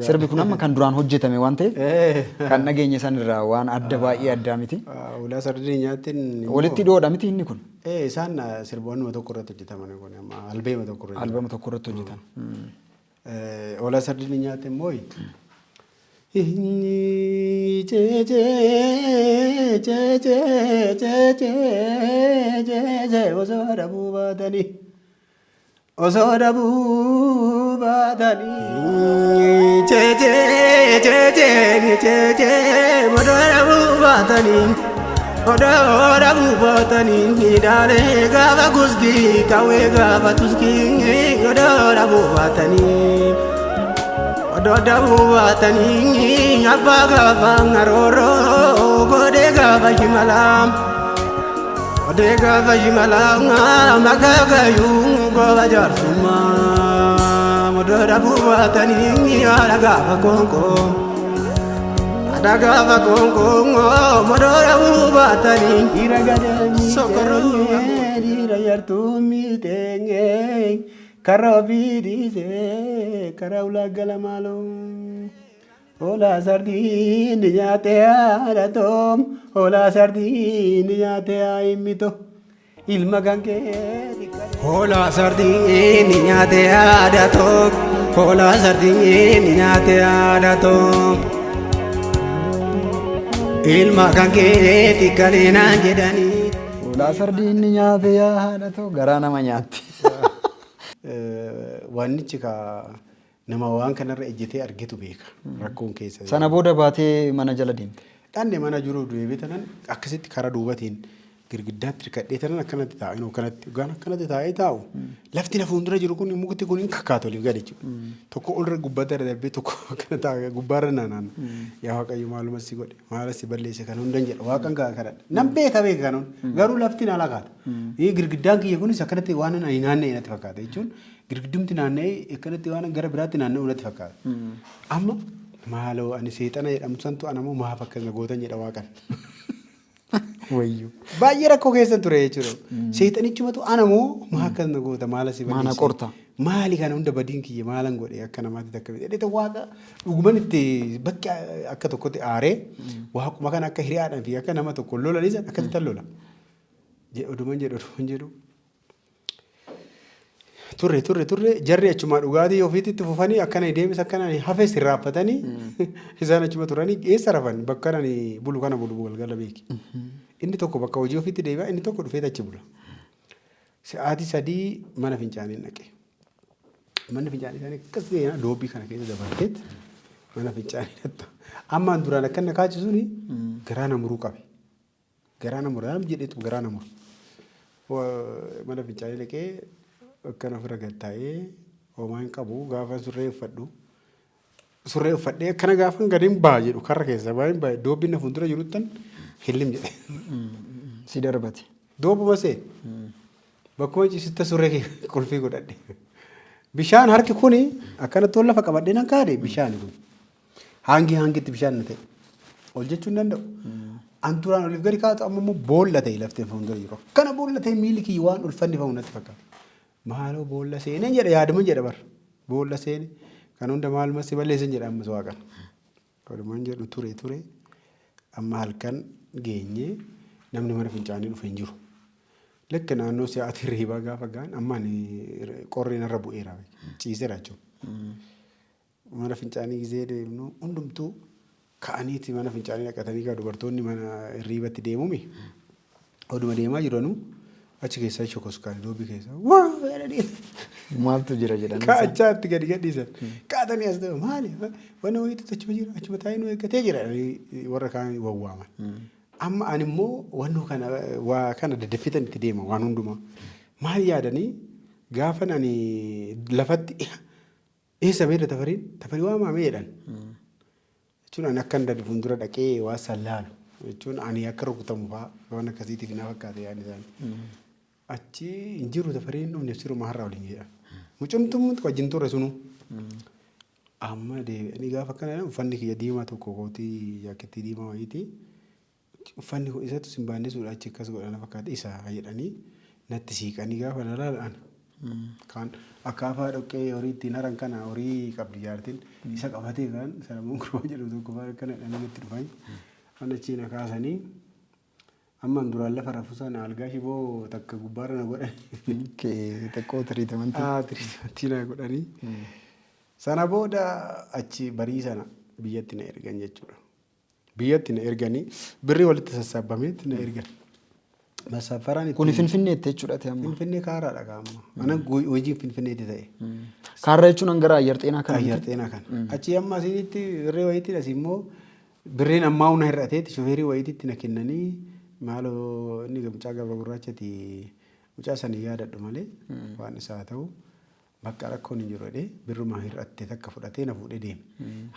Sirbi kun amma kan duraan hojjetame waan ta'eef kan dhageenye san irraa waan adda baay'ee addaa miti. Hoolaa sardiin nyaattiin immoo- Walitti dhiyoodha miti inni kun. Isaan sirboonnuma tokko irratti hojjetaman kun amma albeema tokko irratti. Albama tokko irratti hojjetan. Hoolaa sardiin nyaatte immoo osoo dhabuu baatanii osoo dhabuu baatanii odoo dhabuu baatanii odoo dhabuu baatanii daalee gaafa guskii qawwee gaafa tuskii odoo dhabuu baatanii. Odoo dhabuu baatanii abbaa gaafa arooroo godhee gaafa shimalaa. Godhee gaafa shimalaa maqaa gayyuu gooba jaarsummaa. Odoo dhabuu baatanii haadha gaafa konkoo. Haadha gaafa konkoo odoo dhabuu baatanii. Dhiira gadee Sokorruu. miitee dhiira yartuu miitee karaa ofii dhiisee karaa ulaa gala maaloo. Hoolaa sardiin nyaatee haadha toom hoolaa sardiin nyaatee haa ilma kan kee Hoolaa sardiin nyaate haadha tokko. Hoolaa sardiin nyaate haadha tokko. Ilma kan keeti kaleenaan jedhanii. Hoolaa sardiin ni nyaate yaa haadha too garaa nama nyaatti. Wannichi ka nama waan kanarra ejjetee argetu beeka rakkoon keessa. Sana booda baatee mana jala deemte. Dhanne mana jiru deebi'ee tanan akkasitti karaa duubatiin girgiddaatti hirkadhee tanan akkanatti taa'u inuu akkanatti gaan akkanatti taa'ee taa'u lafti na fuuldura jiru kun mukti kun hin kakkaatu oliif gadi jechuudha. Tokko olirra gubbaatti irra darbee tokko akkana taa'a gubbaarra naanaan yaa Waaqayyo maaluma si godhe maala si balleesse kan hundan jedha waaqan gaa kadhadha. Nan beeka beeka kan hunda garuu lafti na lakaata. Girgiddaan kiyya kunis akkanatti waan ani naanna'e natti fakkaata jechuun girgiddumti naanna'ee akkanatti waan gara biraatti naanna'u natti fakkaata. Amma maaloo ani seexana jedhamu santu anamoo maaf akkas na gootan jedha waaqan. Wayyuu. Baay'ee rakkoo keessa ture jechuudha. Seexanichumatu anamoo maa akkas na goota maala si Maa na balleesse? qorta? Maali kana hunda badiin kiyya maalan godhe akka namaatti takka miti. Jedhee waaqa dhuguman itti bakki akka tokkotti aaree waaquma kana akka hiriyaadhaan fi akka nama tokko lolanis akkasitti lola. Oduman jedhu oduman jedhu. Turre turre turre jarri achuma dhugaatii ofiitti itti fufanii akkana deemis akkana hafe sirraaffatanii isaan achuma turanii eessa rafan bakka ani bulu kana bulu galgala beeki. Inni tokko bakka hojii ofiitti deebi'a inni tokko dhufee achi bula. Sa'aatii 3 mana fincaanii dhaqe. Manni fincaanii isaanii akkas ta'e doobbii kana keessa dabarteet mana fincaanii dhatta. Amma an duraan akkan na kaachisuuni garaa na muruu qabe. Garaa na mura jedheetu garaa na mura. Mana fincaanii dhaqee akkana ofirra gad taa'ee homaa hin qabu gaafa surree uffadhu. Surree uffadhee akkana gaafa gadi hin ba'a jedhu karra keessa ba'a hin ba'a doobbiin na fuuldura jiruttan hillim jedhe. Si darbate. Doobuma see. Bakkuma ciisitta surree kee qulfii godhadhe. Bishaan harki kuni akkanatti ol lafa qabadhee nan kaade bishaan kun. Haangi haangitti bishaan na ta'e. Ol jechuu hin danda'u. An duraan oliif gadi kaatu amma immoo boolla ta'e lafteen fuuldura jiru. Akkana boolla ta'e miilli kiyya waan ol fannifamu natti fakkaata. Maaloo boolla seeneen jedha yaaduma jedha bara. Boolla seene kan hunda maaluma si balleessan jedha ammas waaqan. Walumaan jedhu ture ture amma halkan geenye namni mana fincaanii dhufe hin jiru. Lakka naannoo sa'aatii hirribaa gaafa ga'an amma ani qorri narra bu'eera ciiseera jechuudha. Mana fincaanii gizee deemnu hundumtuu ka'aniiti mana fincaanii dhaqatanii gaa dubartoonni mana hirriibatti deemumi. Oduma deemaa jiranuu achi keessaa shokoskaan doobii keessaa waa jedhanii Maaltu jira jedhanii. kaachaa itti gadi gadhiisan. Kaatanii as ta'e maali? Wanna wayiitu achuma jira achuma taa'ee nu eeggatee jira jedhanii warra kaan wawwaaman. Amma ani immoo wannoo kana waa kana daddaffitan itti deema waan hundumaa. Maal yaadanii gaafan ani lafatti eessa beekta Tafariin? Tafarii waamaa mee jedhan. Jechuun ani akkan dadi fuuldura dhaqee waa san laalu. Jechuun ani akka rukutamu fa'aa waan akkasiitiif na fakkaate yaadni isaanii. Achi hin jiru Tafariin dhufne siruma har'a waliin jedhan. Mucumtuun wajjin turre sunuu. Amma deebi'anii gaafa akkana jedhan uffanni kiyya diimaa tokko kootii jaakettii diimaa wayiiti. Uffanni kun isatu sin baannesuudha achi akkas godha na fakkaate isa jedhanii natti siiqanii gaafa na laalan. Kaan akkaafaa dhoqqee horii ittiin haran kana horii qabdi jaartiin isa qabatee kan Salamoon Gurbaa jedhamu tokko fa'aa akkana jedhanii itti dhufan. Kan achiin na kaasanii amma duraan lafa rafu sana algaa shiboo takka gubbaarra na godhan. Xiqqoo treatmentii. Treatmentii na godhanii. Sana booda achi barii sana biyyatti na ergan jechuudha. Biyyatti na erganii birrii walitti sassaabameetti na ergan. Massafaraan Kuni Finfinneetti jechuudha ati amma. Finfinnee kaaraadha qaama. Ana hojiin Finfinneetti ta'e. Kaarra jechuun hangara ayyar xeenaa kana. Ayyar xeenaa kana. Achi amma asitti birrii wayiitti asii immoo birriin ammaa humna hir'ateetti shofeerii wayiitti na kennanii maaloo inni mucaa gabra gurraachati mucaa sanii yaadadhu malee waan isaa ta'u bakka rakkoon hin jiru jedhee birruma hir'atte takka fudhatee na fuudhee deeme.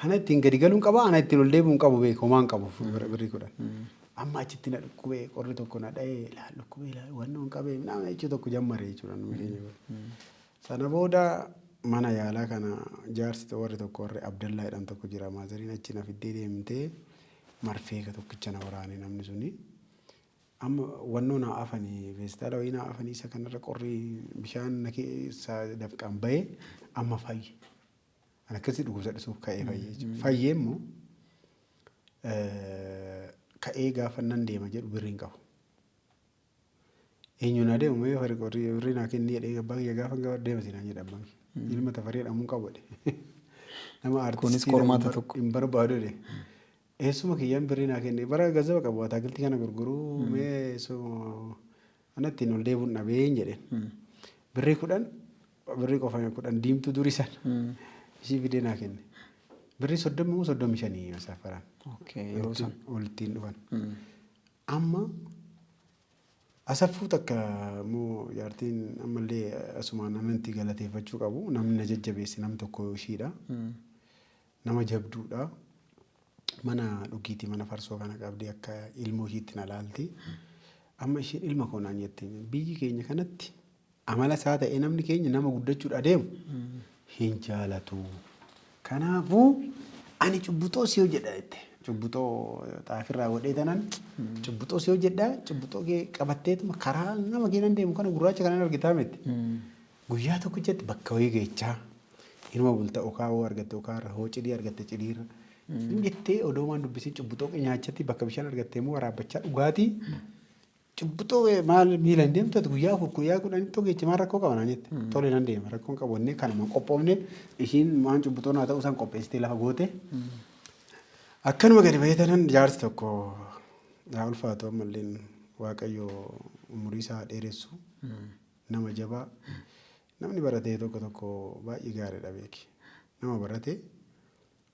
Ana ittiin gadi galuun qaba, ana ittiin ol deebi'uun qabu beeku, homaa hin qabu birrii 10. Amma achitti na dhukkubee qorri tokko na dha'ee laal dhukkubee laal wannoon qabee nama jechuu tokko jammare jechuudha namni keenya kun. Sana booda mana yaalaa kana jaarsi warri tokko warri Abdallaa jedhan tokko jira maazariin achi na fiddee deemtee marfee tokkicha na waraane namni suni. Amma wannoo naa afanii feestaala wayii naa afanii isa kanarra qorri bishaan na keessa dafqaan bahee amma fayye. Ani akkasii dhukkubsadhisuuf ka'ee fayyee jechuudha. Fayyee immoo ka'ee gaafa nan deema jedhu birrii hin qabu. Eenyu naa deemu mee fari qorri birrii naa kenni jedhee abbaan kiyya gaafa gaafa deema siinaan jedha abbaan kiyya. Ilma Tafarii jedhamu hin qabu jedhe. Nama Kunis artistii qormaata tokko. hin barbaadu jedhe. Eessuma kiyyaan birrii naa kenne bara gazaba qabu ataakiltii kana gurguruu mee eessuma ana ittiin ol deebi'uun dhabeen jedheen. Birrii 10 birrii qofa 10 diimtuu durii sana ishii fidee naa kenne. Birrii 30 moo 35 masaafaraan. Yeroo sana. Ol ittiin dhufan. Amma Asaffuu takka immoo jaartiin ammallee asumaan amantii galateeffachuu qabu namni na jajjabeesse nam tokko ishiidha. Nama jabduudha. Mana dhugiitii mana farsoo kana qabdee akka ilmoo ishiitti na laalti. Amma ishiin ilma koo naan jette biyyi keenya kanatti amala isaa ta'ee namni keenya nama guddachuudha adeemu hin jaalatu. Kanaafuu ani cubbuxoo si hojjedha jette. Cubbuxoo xaafirraa godhee tanan cubbuxoo si hojjedha cubbuxoo kee qabatteetuma karaa nama keenan deemu kana gurraacha kanan argitaa miti. Guyyaa tokkichatti bakka wayii geechaa inuma bulta okaa hoo argatte okaarra hoo cidii argatte cidiirra. Jettee odoo waan dubbisiin cubbuxoo kee nyaachatti bakka bishaan argatte immoo waraabbachaa dhugaatii cubbuxoo maal miila hin deemtu ati guyyaa 4 guyyaa 10 tokkicha maal rakkoo qaba naan jette. Tole nan deema rakkoon qabu inni kanuma qophoofne ishiin waan cubbuxoo naa ta'uu isaan qopheessitee lafa goote. Akkanuma gadi bahee tanan jaarsi tokko haa ulfaatu ammalleen Waaqayyo umurii isaa dheeressu nama jabaa namni baratee tokko tokko baay'ee gaariidha beeki. Nama barate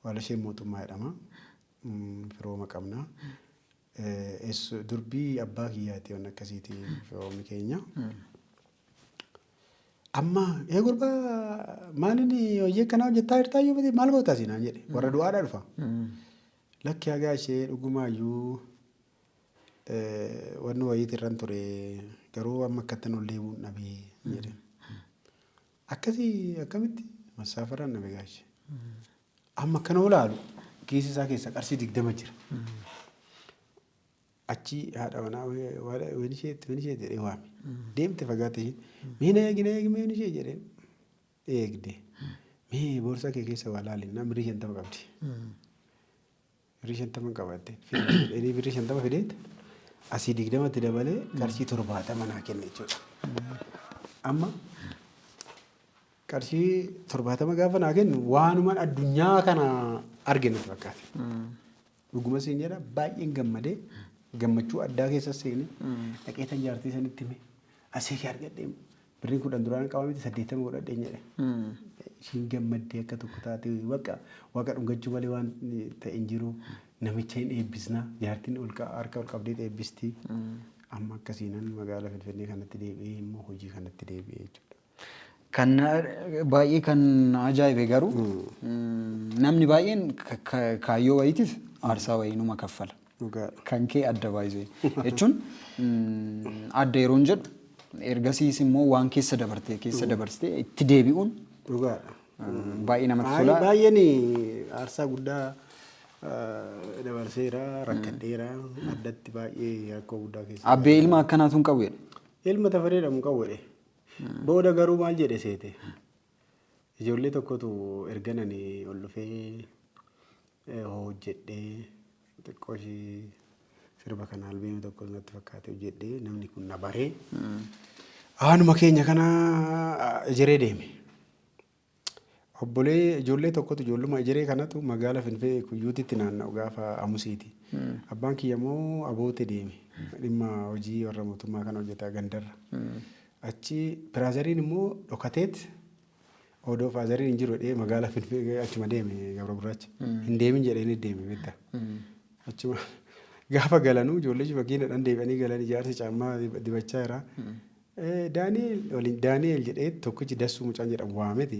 Waalasheen Mootummaa jedhama. Firooma qabna. Durbii abbaa kiyyaati waan akkasiiti firoomni keenya. Amma ee gurbaa maalin hojii akkanaa hojjettaa jirtaa iyyuu miti maal goota asii naan jedhe warra du'aadhaa dhufa. Lakki hagaa ishee dhugumaayyuu wanni wayiiti irran ture garuu amma akkattan ol deebi'uun dhabee jedhe. Akkasii akkamitti massaafaraan dhabe gaashe. Amma akkana olaalu kiisii isaa keessa qarshii 20 jira. Achi haadha manaa wayini isheetti wayini isheetti jedhee waame. Deemte fagaatte ishiin. Mee na eegi na eegi mee wayini ishee jedheen. Eegde. Mee boorsaa kee keessa waa laali naan birrii 50 qabdi. Birrii 50 qabatte. Fidee birrii 50 fideet asii 20tti dabalee qarshii 70 naa kenne jechuudha. Amma qarshii 70 gaafa naa kennu waanuman addunyaa kana arge natti fakkaate. Dhuguma siin jedha baay'een gammadee gammachuu addaa keessa seene dhaqee tan jaartii sanitti hime asii kee argadhee birriin 10 duraan qaba miti 80 godhadheen jedhe. Ishiin gammaddee akka tokko taate waaqa waaqa dhungachuu malee waan ta'e hin jiru namicha hin eebbisna jaartiin ol harka ol qabdee eebbisti. Amma akkasiinan magaalaa Finfinnee kanatti deebi'ee immoo hojii kanatti deebi'ee jechuudha. Kan baay'ee kan na ajaa'ibe garuu namni baay'een kaayyoo wayiitiif aarsaa wayii numa kaffala. Dhugaadha. Kan kee adda baay'isee jechuun adda yeroon jedhu ergasiis immoo waan keessa dabarte keessa dabarsitee itti deebi'uun Dhugaadha. baay'ee namatti tola. Baay'een aarsaa guddaa dabarseera, rakkadheera, addatti baay'ee rakkoo guddaa keessa. Abbee ilma akkanaatu hin qabu jedhe. Ilma Tafaree jedhamu qabu jedhe. Booda garuu maal jedhe seete? Ijoollee tokkotu erga nani ol dhufee hojjedhee xiqqoo ishii sirba kana albeemii tokko natti fakkaate hojjedhee namni kun na baree aanuma keenya kana ejeree deeme. Obbolee ijoollee tokkotu ijoolluma ejeree kanatu magaala Finfinnee Kuyyuutitti naanna'u gaafa Amusiiti. Abbaan kiyya immoo Aboote deeme. Dhimma hojii warra mootummaa kana hojjeta gandarra. Achi piraazariin immoo dhokateet odoo faazariin hin jiru jedhee magaala Finfinnee achuma deeme Gabra Gurraacha. Hin deemin jedhee ni deeme beektaa. Achuma gaafa galanuu ijoollee makiinadhaan deebi'anii galan ijaarsi caammaa dibachaa jira. Daani'eel waliin Daani'eel jedhee tokkichi Dassuu mucaan jedhamu waameti.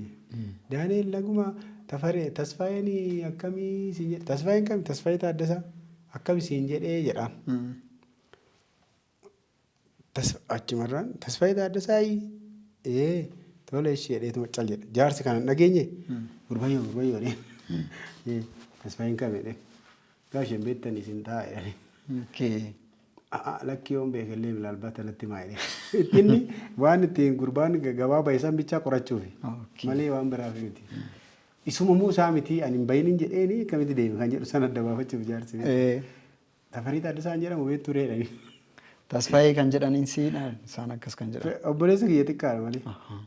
Daani'eel naguma Tafaree Tasfaayeen akkamii siin jedhe Tasfaayeen kami Tasfaayee Taaddasaa akkami siin jedhee jedhaan. Achumarraan Tasfaayee Taaddasaa ee tole ishee jedheetuma cal jedhe. Jaarsi kana hin dhageenye gurbayyoo gurbayyoo jedhee Tasfaayeen kami jedhee. Gaafa isheen beektan isin ta'a jedhanii. A'a lakkii yoon beeke illee milaalbaata natti himaa jedhee. Inni waan ittiin gurbaan gabaa bahe san bichaa qorachuufi. Malee waan biraaf miti. Isuma immoo isaa miti ani hin bahinin jedheeni akkamitti deeme kan jedhu san adda baafachuuf jaarsi. Tafarii Taaddasaa kan jedhamu beektuu ree jedhanii. Tasfaayee kan jedhaniin siidha isaan akkas kan jedhan. Obboleessa kiyya xiqqaadha malee.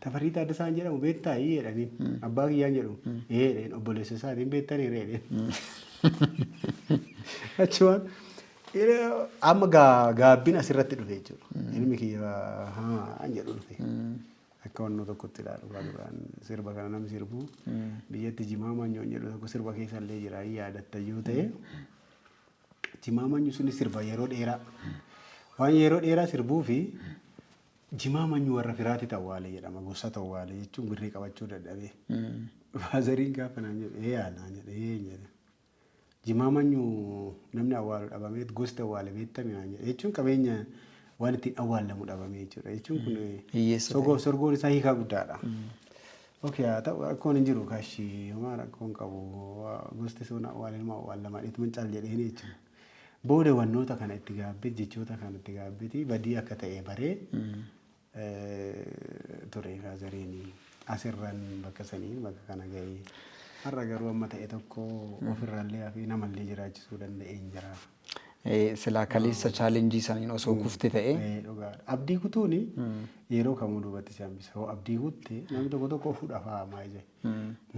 Tafarii Taaddasaa kan jedhamu beektaa jedhanii. Abbaa kiyyaan jedhu. Ee jedheen obboleessa isaatiin beektanii ree jedheen. Achumaan amma gaabbiin asirratti dhufe jechuudha. Ilmi kiyya haa jedhu dhufe. Akka wannoo tokkotti ilaalu duraan sirba kana namni sirbu biyyatti jimaa manyoon jedhu tokko sirba keessa illee jira hin yaadatta yoo ta'e jimaa manyu suni sirba yeroo dheeraa. Waan yeroo dheeraa sirbuu fi jimaa manyu warra firaati tawwaale jedhama gosa tawwaale jechuun birrii qabachuu dadhabee. Faazariin gaafa naan jedhe ee yaa naan jedhe ee jedhe. Jimaa manyu namni awwaalu dhabamee gosti awwaale beektami naan jedhe jechuun qabeenya waan ittiin awwaallamu dhabamee jechuudha. Jechuun kun Hiyyeessa ta'e. Sorgoon isaa hiikaa guddaadha. Okay haa ta'u rakkoon hin jiru kaashii homaa rakkoon qabu gosti sun awwaale nama awwaallama dheetuman cal jedheeni jechuudha. Booda wannoota kana itti gaabbee jechoota kana itti gaabbeeti badii akka ta'e baree ture faazariin asirran bakka saniin bakka kana ga'ee har'a garuu amma ta'e tokko ofirraallee hafee namallee jiraachisuu danda'een jira. Silaa kaleessa chaalenjii saniin osoo kufte ta'ee. Dhugaadha. Abdii kutuuni yeroo kamuu duubatti si hambisa. Hoo abdii kutte namni tokko tokko fuudha fa'aa maa ija.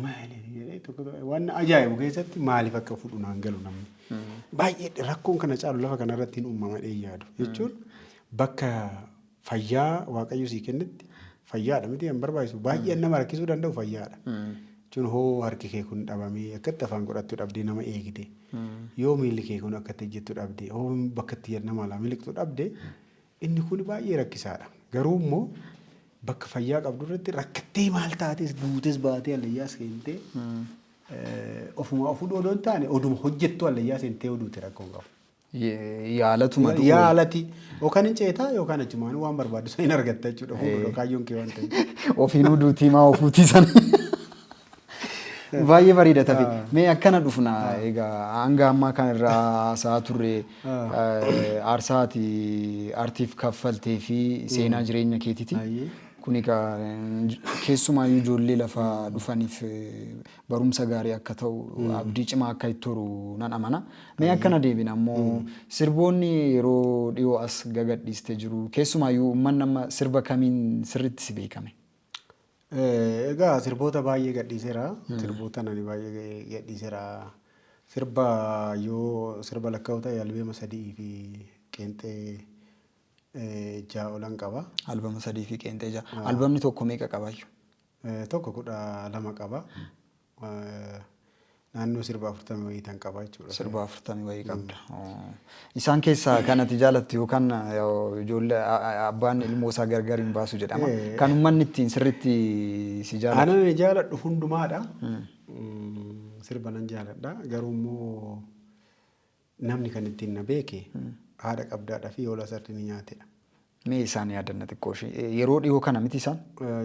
Maali jedhee tokko tokko waan ajaa'ibu keessatti maaliif akka fudhu naan galu namni. Baay'ee rakkoon kana caalu lafa kanarratti hin uumama jedhee yaadu. Jechuun bakka fayyaa Waaqayyo sii kennetti fayyaadha miti kan barbaachisu baay'een nama rakkisuu danda'u fayyaadha. Jechuun hoo harki kee kun dhabamee akkatti afaan godhattu dhabdee nama eegde yoo miilli kee kun akkatti ejjettu dhabde hoo bakka itti nama alaa miliqxu dhabde inni kun baay'ee rakkisaadha. Garuu immoo bakka fayyaa qabdu irratti rakkattee maal taates duutes baatee hallayyaa seentee ofuma of odoo hin taane oduma hojjettu hallayyaa seentee oduuti rakkoon qabu. Yaalatuma du'u. Yaalati yookaan hin ceetaa yookaan achumaan waan barbaaddu sana hin argatta jechuudha. Fuudhuudha kaayyoon kee waan ta'eef. Ofiinuu duutii maa ofuutii sana. Baay'ee bareeda tafe. Mee akkana dhufna egaa hanga ammaa kan irraa haasa'aa turre aarsaa ati aartiif kaffaltee fi seenaa jireenya keetiiti. Baay'ee. Kun egaa keessumaayyuu ijoollee lafaa dhufaniif barumsa gaarii akka ta'u abdii cimaa akka itti horu nan amana. Mee akkana deebina ammoo sirboonni yeroo dhiyoo as gagadhiiste jiru. Keessumaayyuu uummanni amma sirba kamiin sirriitti si beekame? Egaa sirboota baay'ee gadhiiseera. Sirboota ani baay'ee gadhiiseera. Sirba yoo sirba lakkaa'u ta'e albeema 3 fi qeenxee 6 olan qaba. Albama 3 fi qeenxee 6. Albamni tokko meeqa qabaayyu? Tokko 12 qaba. Naannoo sirba 40 wayii tan qaba jechuudha. Sirba 40 wayii qabda. Isaan keessaa kan ati jaalattu yookaan ijoollee abbaan ilmoo isaa gargar hin baasu jedhama. Kan uummanni ittiin sirriitti si jaalatu. Anan ani jaaladhu hundumaadha. Sirba nan jaaladha. Garuu immoo namni kan ittiin na beeke haadha qabdaadha fi hoolaa sarri ni nyaatedha. Mee isaan yaadanna xiqqoo ishee. Yeroo dhiyoo kana miti isaan?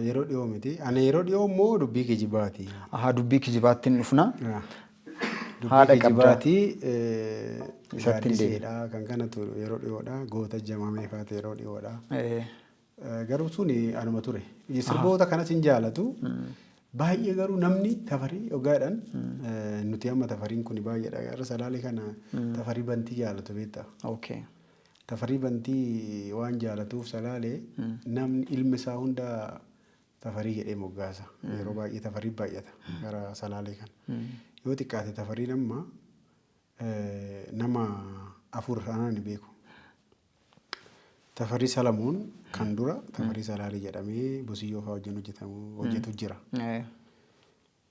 Yeroo dhiyoo miti. Ani yeroo dhiyoo immoo dubbii kijibaati. Ahaa dubbii kijibaatti hin dhufna. Dubbii Haadha qabdaa. kijibaati. Isatti hin deebiin. Gaaddiseedha. Kan kanatu yeroo dhiyoodha. Goota jamamee faate yeroo dhiyoodha. Garuu suni anuma ture. Sirboota kanas hin jaalatu. Baay'ee garuu namni Tafarii hoggaadhaan nuti amma Tafariin kun baay'eedha. Gara Salaalee kana Tafarii Bantii jaalatu beektaa. Tafarii Bantii waan jaalatuuf Salaalee namni ilmi isaa hunda Tafarii jedhee moggaasa. Yeroo baay'ee Tafarii baay'ata gara Salaalee kana. Yoo xiqqaate Tafariin amma nama afur anaan beeku. Tafarii Salamoon kan dura Tafarii Salaalee jedhamee Bosiyyoo fa'aa wajjin hojjetamu hojjetu jira.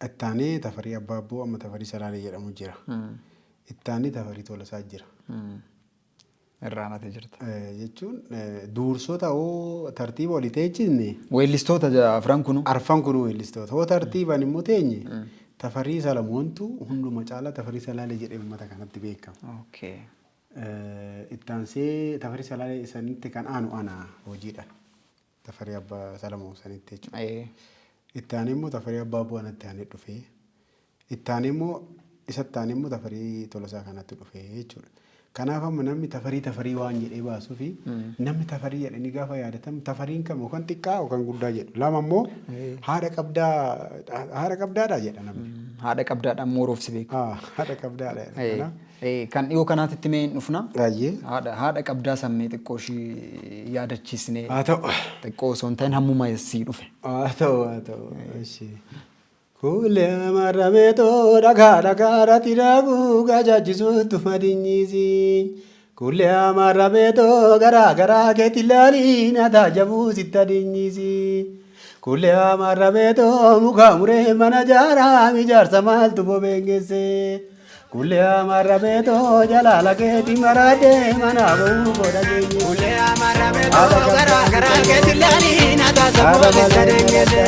Ittaanee Tafarii Abbaabboo amma Tafarii Salaalee jedhamu jira. Ittaanee Tafarii Tolasaa jira. Irraanate jirta. Jechuun duursota hoo tartiiba olii teechisne. Weellistoota afran kunu. Arfan kunuu weellistoota. Hoo tartiibaan immoo teenye Tafarii Salamoontu hunduma caalaa Tafarii Salaalee jedhee uummata kanatti beekama. Ittaansee Tafarii Salaalee sanitti kan aanu ana hojiidhaan. Tafarii Abbaa Salamoon sanitti jechuudha. Itti aanee immoo Tafarii Abbaa Bu'aa natti aanee dhufee. Itti aanee immoo isatti aanee immoo Tafarii Tolasaa kanatti dhufee jechuudha. Kanaaf amma namni Tafarii Tafarii waan jedhee baasuu fi namni Tafarii jedhanii gaafa yaadatamu Tafariin kam yookaan xiqqaa yookaan guddaa jedhu. Lama immoo haadha qabdaa haadha qabdaadha jedha namni. Haadha qabdaadhaan mooroof si beeku. Haadha qabdaadha jedha. Kanaaf Kan dhiyoo kanaatitti mee hin dhufna. Baay'ee. Haadha qabdaa sammee xiqqoo ishii yaadachiisnee Haa ta'u. xiqqoo osoo hin ta'in hammuma sii dhufe. Haa ta'u haa ta'u. Eshi. Kuulee amarrameetoo dhagaa dhagaarratti daakuu gajaajjisuutu madinyiisi. Kuulee amarrameetoo garaa garaa keetti ilaalii na taajabuu sitti adinyiisi. Kuulee amarrameetoo muka muree mana jaaraa ijaarsa maaltu bobeengesse. Kuulee amarrameetoo jalaala keetti maraadhee mana ba'uu godha geenye. Kulee amarrameetoo garaa garaa keetti ilaalii na taasifamuu sitti adeemsise.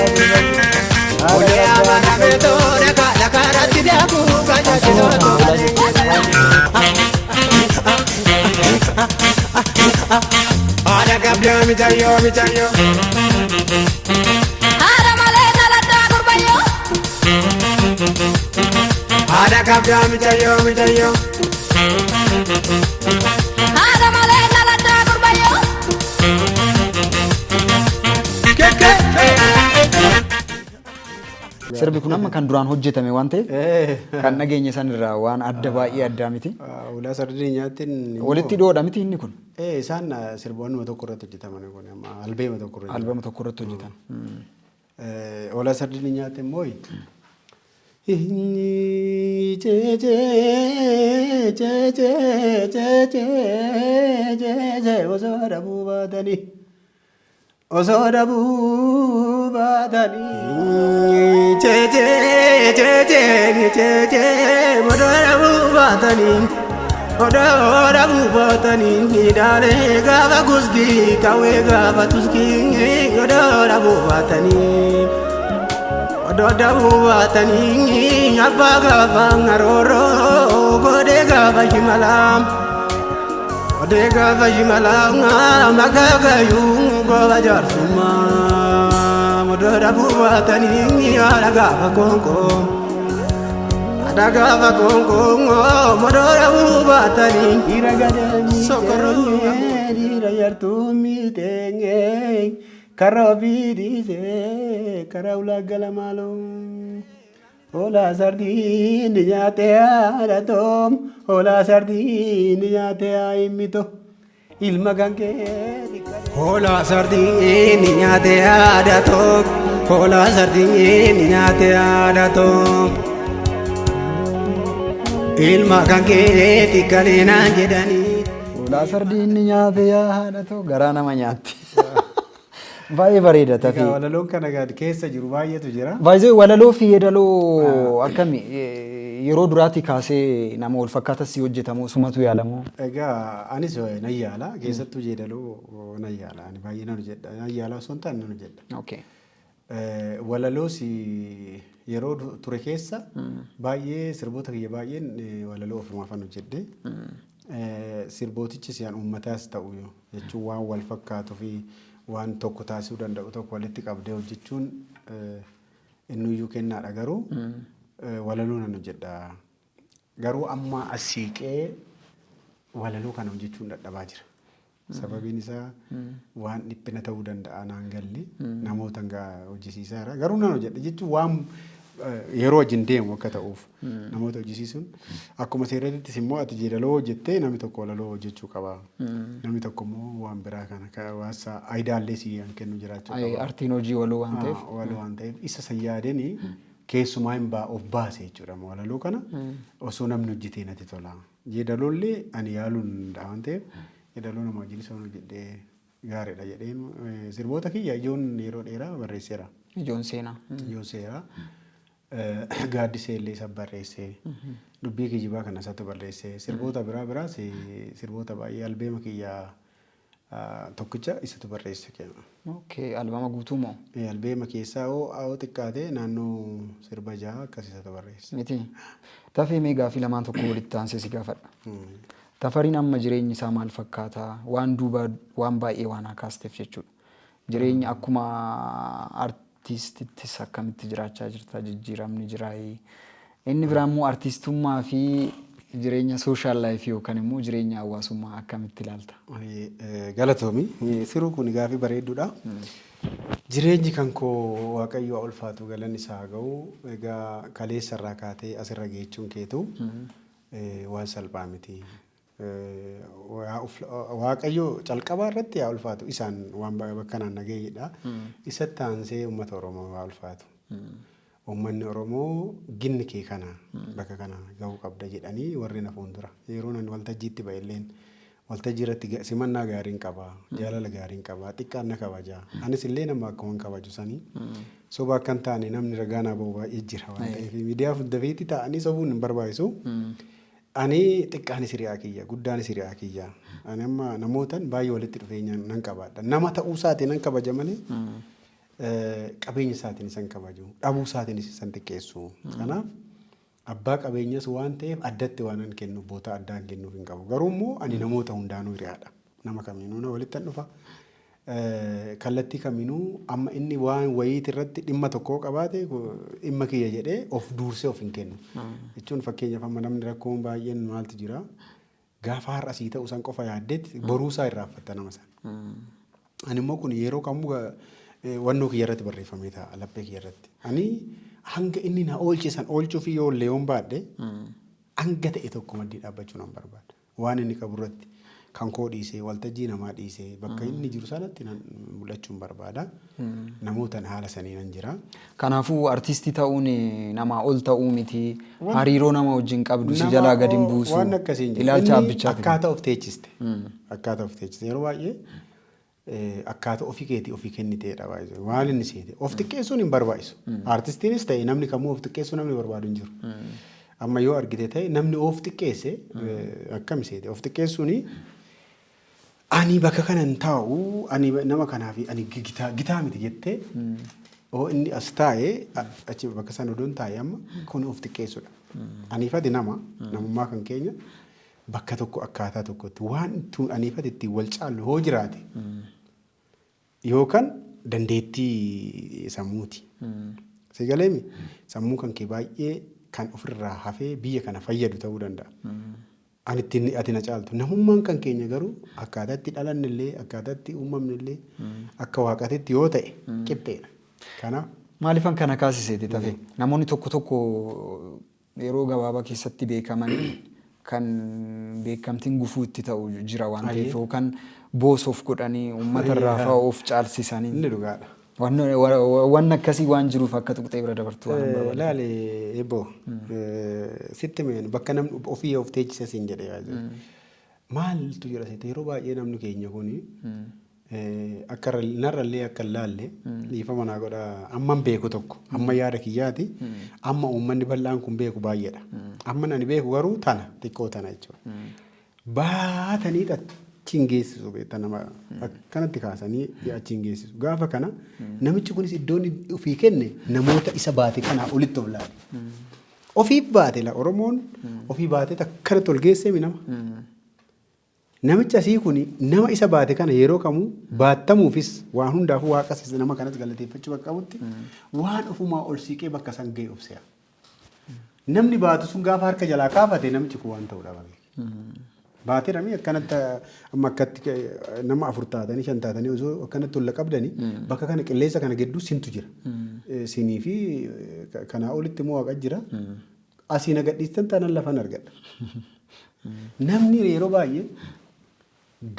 Kulee amarrameetoo dhagaa dhagaarratti daakuu gajaajjisuutu adeemsise. Haadha qabdaa mijayyoo mijayyoo. Haadha malee dhaladhaa gurbayyoo. Haadha qabdaa mijayyoo mijayyoo. Haadha malee dhaladhaa gurbayyoo. Sirbi kun amma kan duraan hojjetame waan ta'eef kan dhageenye san irraa waan adda baay'ee addaa miti. Ulaa sardii nyaattiin. Walitti dhiyoodha miti inni kun. Isaan sirboonnuma tokko irratti hojjetaman kun amma albeema tokko irratti. Albama tokko irratti hojjetan. Ulaa sardii nyaatte immoo. Osoo dhabuu baatanii osoo dhabuu baatanii. Jeejee jeejee jeejee odoo dhabuu baatanii odoo dhabuu baatanii hidhaalee gaafa guskii qawwee gaafa tuskii odoo dhabuu baatanii odoo dhabuu baatanii abbaa gaafa ngarooroo godhee gaafa shimalaa. Odee gaafa shimalaa makaa gayyuu gooba jaarsummaa odoo dhabuu baatanii haadha gaafa konkoo haadha gaafa konkoo odoo dhabuu baatanii. Dhiira gadamii Sokoruu. dhiira yartuu miitee karaa ofii dhiisee karaa ulaa gala maaloo. Hoolaa sardiin nyaatee haadha toom hoolaa sardiin nyaatee haa himmito ilma kan kee. Hoolaa sardiin nyaatee haadha toom hoolaa sardiin nyaatee haadha toom ilma kan keeti kaleenaan jedhanii. Hoolaa sardiin nyaate yaa haadha too garaa nama nyaatti. Baay'ee bareeda Egaa tafii. walaloon kana gad keessa jiru baay'eetu jira. Baay'ee walaloo fi yeedaloo akkami yeroo duraatii kaasee nama wal fakkaatas si hojjetamoo sumatu yaalamoo? Egaa anis nan yaala keessattuu jeedaloo nan yaala ani baay'ee nan hojjedha nan yaala osoo hin taane nan hojjedha. Walaloos yeroo ture keessa baay'ee sirboota kiyya baay'een walaloo ofumaafan hojjedhe. Sirbootichis yaan uummataas ta'u jechuun waan wal fakkaatuu fi waan tokko taasisuu danda'u tokko walitti qabdee hojjechuun innuyyuu kennaadha garuu walaloo nan hojjedha. Garuu amma as siiqee walaloo kana hojjechuun dadhabaa jira. Sababiin isaa waan dhiphina ta'uu danda'a naan galle namoota hojjisiisaara. Garuu nan hojjedha jechuun waan yeroo wajjin deemu akka ta'uuf namoota hojjisiisuun akkuma seeratittis immoo ati jeedaloo hojjettee namni tokko walaloo hojjechuu qaba. Namni tokko immoo waan biraa kana waasa aayidaallee si kennu jiraachuu qaba. Artiin hojii waloo waan ta'eef. Waloo waan ta'eef isa san yaadeni keessumaa hin baa of baase jechuudha walaloo kana osoo namni hojjetee natti tola. Jeedaloollee ani yaaluun danda'a waan ta'eef jeedaloo nama wajjin isa hojjedhee gaariidha jedheen sirboota kiyya ijoon yeroo dheeraa barreesseera. Ijoon seenaa. Ijoon seeraa. Gaaddisee illee isa barreessee dubbii kijibaa kana isatu barreessee sirboota biraa biraas sirboota baay'ee albeema kiyya tokkicha isatu barreesse kenna. Okay, albama guutuu moo? Albeema keessaa hoo xiqqaate naannoo sirba 6 akkas isatu barreesse. Miti. Tafee mee gaafii lamaan tokko walitti aansee si gaafadha. Tafariin amma jireenyi isaa maal fakkaata? Waan duuba waan baay'ee waan akaasteef jechuudha. Jireenya akkuma artiistittis akkamitti jiraachaa jirta? Jijjiiramni jiraayii? Inni biraa immoo artiistummaa fi jireenya social life yookaan immoo jireenya hawaasummaa akkamitti ilaalta? Galatoomi. Siruu kun gaafii bareedduudha. Jireenyi kan koo Waaqayyo haa ulfaatu galanni isaa haa ga'u. Egaa kaleessa irraa kaatee asirra geechuun keetu waan salphaa miti. Waaqayyo calqabaa irratti haa ulfaatu isaan waan bakka kanaan na ga'eedha. Isatti aansee uummata Oromoo haa ulfaatu. Uummanni Oromoo ginni kee kana bakka kana ga'uu qabda jedhanii warri na fuuldura. Yeroo nan waltajjiitti ba'elleen waltajjii irratti simannaa gaariin qaba, jaalala gaariin qaba, xiqqaan na kabaja. Anis illee nama akkuma kabaju sanii. Soba akka hin taane namni ragaa naa ba'u baay'ee jira waan ta'eef miidiyaa fuuldabeetti taa'anii sobuun hin barbaachisu. Ani xiqqaanis hiriyaa kiyya, guddaanis hiriyaa kiyya. Ani amma namootan baay'ee walitti dhufeenya nan qabaadha. Nama ta'uu isaatiin nan kabaja malee qabeenya isaatiin isan kabaju, dhabuu isaatiinis isan xiqqeessu. Kanaaf abbaa qabeenyas waan ta'eef addatti waan an kennuuf boota addaan kennuuf hin qabu. Garuu immoo ani namoota hundaanuu hiriyaadha. Nama kamiinuu na walitti dhufa. Kallattii kamiinuu amma inni waan wayiiti irratti dhimma tokkoo qabaate dhimma kiyya jedhee of duursee of hin kennu. Jechuun fakkeenyaaf amma namni rakkoon baay'een maaltu jira gaafa har'a sii ta'u san qofa yaaddeetti boruusaa irraanfatta nama sana. Ani immoo kun yeroo kamuu wannoo kiyya irratti barreeffamee ta'a laphee kiyya irratti. Ani hanga inni na oolche san oolchuuf yoo illee yoon baadhe hanga ta'e tokko maddii dhaabbachuu nan barbaada. Waan inni qabu irratti kan koo dhiisee waltajjii namaa dhiisee bakka inni jiru sanatti nan mul'achuun barbaada. Namootaan haala sanii nan jira. Kanaafuu artiistii ta'uun namaa ol ta'uu miti. Hariiroo nama wajjin qabdu si jalaa gadi hin buusu. Waan akkasii hin jiru. Ilaalcha Inni abbichaati. akkaataa of teechiste. Akkaataa of teechiste. Yeroo baay'ee akkaataa ofii keetii ofii kenniteedha baay'ee. Waan inni seete. Of xiqqeessuun hin barbaachisu. Artistiinis ta'e namni kamuu of xiqqeessuu namni barbaadu hin jiru. Amma yoo argite ta'e namni of xiqqeesse akkam seete. Of xiqqeessuuni ani bakka kana hin taa'u ani nama kanaaf ani gitaa miti jettee oo inni as taa'ee achi bakka sana odoon taa'e amma kun of xiqqeessudha. Aniifati nama namummaa kan keenya bakka tokko akkaataa tokkotti waan aniifati ittiin wal caallu hoo jiraate yookaan dandeettii sammuuti. Si galeemi sammuu kan kee baay'ee kan ofirraa hafee biyya kana fayyadu ta'uu danda'a. Ani ittiin ati na caaltu namummaan kan keenya garuu akkaataa itti dhalanne illee akkaataa itti uumamne illee akka waaqatitti yoo ta'e qixxeedha. Kanaaf Maaliifan kana kaasiseeti tafe namoonni tokko tokko yeroo gabaabaa keessatti beekamanii kan beekamtiin gufuu itti ta'u jira waan ta'eef yookaan boosoof godhanii uummata irraa fa'aa of caalsisanii. Inni dhugaadha. Waan akkasii waan jiruuf akka tuqxee bira dabartu waan barbaadu. Laali eebbo sitti meen bakka namni ofii of teechise siin jedhe. Maaltu jira seete yeroo baay'ee namni keenya kuni akka narrallee akka hin laalle dhiifama naa godha amman beeku tokko amma yaada kiyyaati amma uummanni bal'aan kun beeku baay'eedha. Amma ani beeku garuu tana xiqqoo tana jechuudha. Baatanii achiin geessisu beekta nama akkanatti kaasanii achiin geessisu. Gaafa kana namichi kunis iddoon ofii kenne namoota isa baate kanaa olitti of laale. Ofii baate la Oromoon ofii baatee akkanatti ol geessee nama. Namichi asii kun nama isa baate kana yeroo kamuu baattamuufis waan hundaafuu waaqas nama kanas galateeffachuu bakka qabutti waan ofumaa ol siiqee bakka san ga'e of se'a. Namni baatu sun gaafa harka jalaa kaafate namichi kun waan ta'u dhaba beeka. Baateerami akkanatti amma akkatti nama afur taatanii shan taatanii osoo akkanatti tolla qabdanii bakka kana qilleensa kana gidduu sintu jira. Sinii fi kanaa olitti immoo waaqa jira. Asii na gadhiistan taanaan lafan argadha. Namni yeroo baay'ee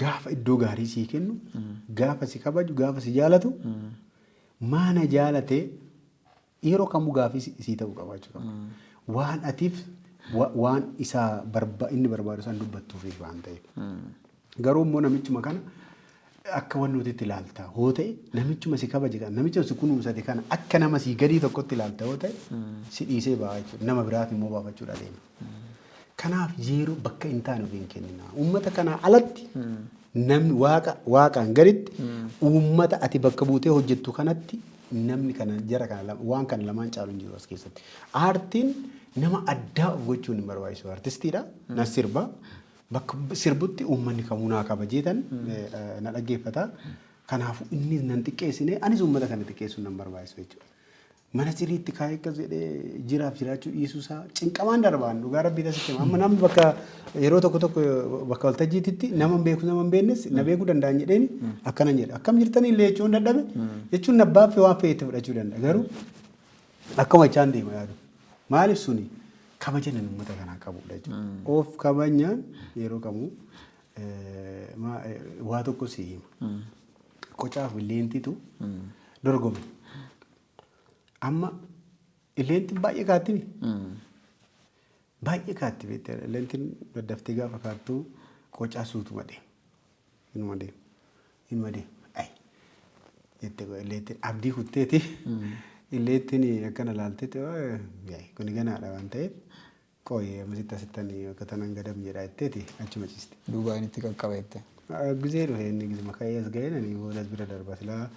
gaafa iddoo gaarii sii kennu, gaafa si kabaju, gaafa si jaalatu, maana jaalatee yeroo kamuu gaafii sii ta'uu qabaachuu qaba. Waan atiif waan isaa inni barbaadu san dubbattuufi waan ta'eef. Garuu immoo namichuma kana akka waan nuti itti ilaalta hoo ta'e, namichuma si kabaje kana, namicha si kunuunsate kana akka nama sii gadii tokkotti ilaalta hoo ta'e, si dhiisee ba'a jechuudha. Nama biraaf immoo baafachuudha deema. Kanaaf yeroo bakka hin taane of hin kennina. Uummata kanaa alatti namni waaqa waaqaan gaditti uummata ati bakka buutee hojjettu kanatti namni kana jara kana waan kana lamaan caalu hin jiru as keessatti. Aartiin nama addaa of gochuun hin barbaachisu. Artistiidha. Na sirba. Bakka sirbutti uummanni kamuu naa kabajeetan na dhaggeeffata. Kanaafuu inni nan xiqqeessine, anis uummata kana xiqqeessuun nan barbaachisu jechuudha. Mana sirriitti kaa'ee akkas jedhee jiraaf jiraachuu dhiisuu isaa cinqamaan darbaan dhugaa rabbii tasitti hima. Amma namni bakka yeroo tokko tokko bakka waltajjiititti nama hin beeku, nama hin beeknes na beekuu danda'an jedheeni akkanan jedha. Akkam jirtanii illee jechuun dadhabe jechuun abbaa fi waan fe'etti fudhachuu danda'a. Garuu akkuma jechaan deema yaadu. Maaliif suni kabaja nan uummata kanaa qabudha jechuudha. Of kabajaan yeroo kamuu waa tokko si hima. Qocaaf illeentitu dorgome. Amma illeentiin baay'ee kaatti. Baay'ee kaatti beekte, illeentiin daddaftee gaafa kaattu qocaa suutuma deema. Inuma deema. Inuma deema. Ayi. Jette illeentiin abdii kutteeti. Illeentiin akkana laalteeti kuni ganaadha waan ta'eef qoyi ammasitti asittanii akka tanan gadam jedha jetteeti achuma ciiste. Duubaan itti qaqqaba jette. Gizee dhufe inni gizuma ka'ee as ga'ee nani booda as bira darba silaa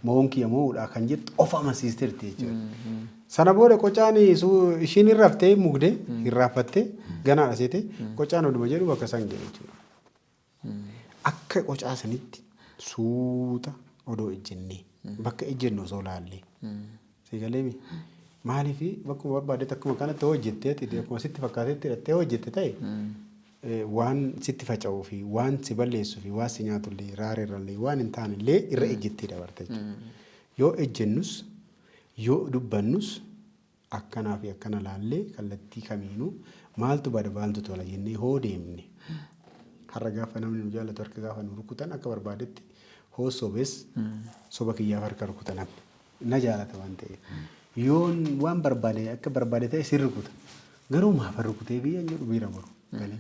mo'uun kiyya mo'uudha kan jettu of amansiisteerti jechuudha. Sana booda qocaan ishiin hin raftee mugdee hin raaffattee ganaadha seete, qocaan oduma jedhu bakka san ga'e jechuudha. Akka qocaa sanitti suuta odoo ejjennee bakka ejjennu osoo laallee. Si galeemi? Maaliif bakkuma barbaaddetti akkuma kanatti hojjettee akkuma sitti fakkaatetti hidhattee hojjette ta'e, waan sitti faca'uu fi waan si balleessuu fi waan si nyaatullee raareerrallee waan hin taanellee irra ejjettee dabarta jechuudha. Yoo ejjennus yoo dubbannus akkanaa fi akkana laallee kallattii kamiinuu maaltu bada maaltu tola jennee hoo deemne, har'a gaafa namni nu jaallatu harka gaafa nu rukutan akka barbaadetti hoo sobes soba kiyyaaf harka rukuta namni. Na jaalata waan ta'eef. Yoon waan barbaade akka barbaade ta'e sin rukuta. Garuu maaf rukutee biyya hin jedhu miira boru. Galee.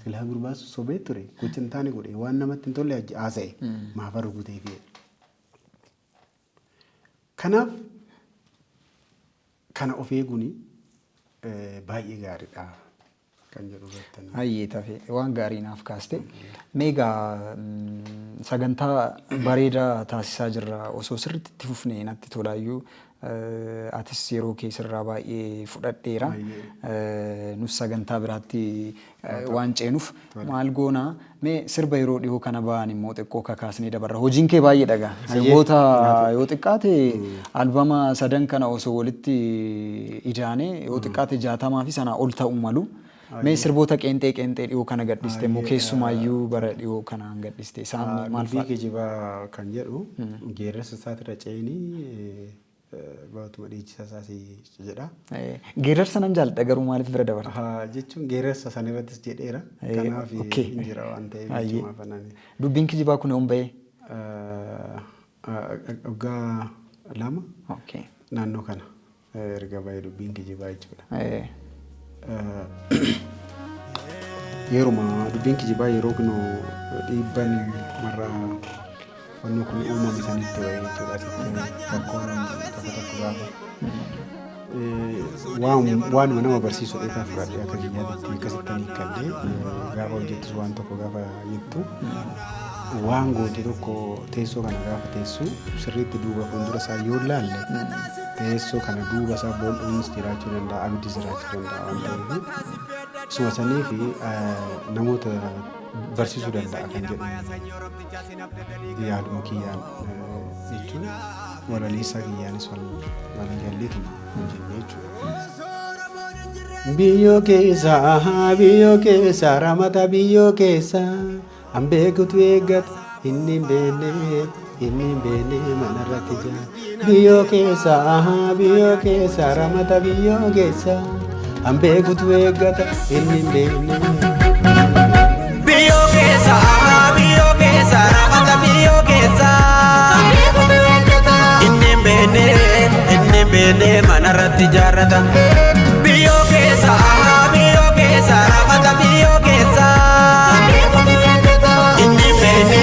Silaa gurbaa sobee ture, gocha hin taane godhe, waan namatti hin tolle haasa'e, maaf rukutee fi. Kanaaf kana of eeguun baay'ee gaariidha kan jedhu irratti. Hayyee tafe, waan gaarii naaf kaaste. Meegaa sagantaa bareedaa taasisaa jirra. Osoo sirriitti itti fufnee natti tolaayyuu, atis yeroo kee sirraa baay'ee fudhadheera. Nus sagantaa biraatti waan ceenuuf maal goonaa, mee sirba yeroo dhiyoo kana ba'an immoo xiqqoo kakaasnee dabarra. Hojiin kee baay'ee dhagaa. Sirboota yoo xiqqaate albama sadan kana osoo walitti idaanee yoo xiqqaate 60 fi sanaa ol ta'uu malu. Mee sirboota qeenxee qeenxee dhiyoo kana gadhiste immoo, keessumaayyuu bara dhiyoo kanaan gadhiste, isaan maal Dubbii fa'a? Kijibaa kan jedhu geerrarsa isaatirra ceenii baatuma dhiichisa isaas jedha. Geerarsa nan jaalladha, garuu maaliif bira dabarta? Haa, jechuun geerarsa san irrattis jedheera. Kanaaf hin jira waan ta'eef jechuudha fanani. Dubbiin Kijibaa kun yoom bahee? Waggaa 2 naannoo kana erga bahee Dubbiin Kijibaa jechuudha. Yeruma Dubbiin Kijibaa yeroo kun dhiibban marraa wannoo kun uumame sanitti bahee jechuudha. Asitti rakkoon tokko tokko gaafa waanuma nama barsiisu dheetaa fudhadhee akka kiyyaatti akkasitti hiikkadhee, gaafa hojjettus waan tokko gaafa jettu waan gootu tokko, teessoo kana gaafa teessu sirriitti duuba fuuldura isaa yoo ilaalle, teessoo kana duuba isaa bool'uunis jiraachuu danda'a, abiddis jiraachuu danda'a waan ta'eef, isuma sanii fi namoota barsiisuu danda'a kan jedhu yaaduma kiyyaan jechuun walaleessaa kiyyaanis wal waliigalleetuma hojjenne jechuudha. Biyyoo keessa, biyyoo keessa, ramata biyyoo keessa, an beekutu eeggata, inni hin beekne, inni hin beekne manarratti jira. Biyyoo keessa, biyyoo keessa, ramata biyyoo keessa, an beekutu eeggata, inni hin beekne. Biyyoo keessa, biyyoo keessa, ramata biyyoo keessa. Inni hin beekne, inni hin beekne manarratti ijaarrata. Biyyoo keessa, biyyoo keessa, ramata biyyoo keessa. Inni hin beekne,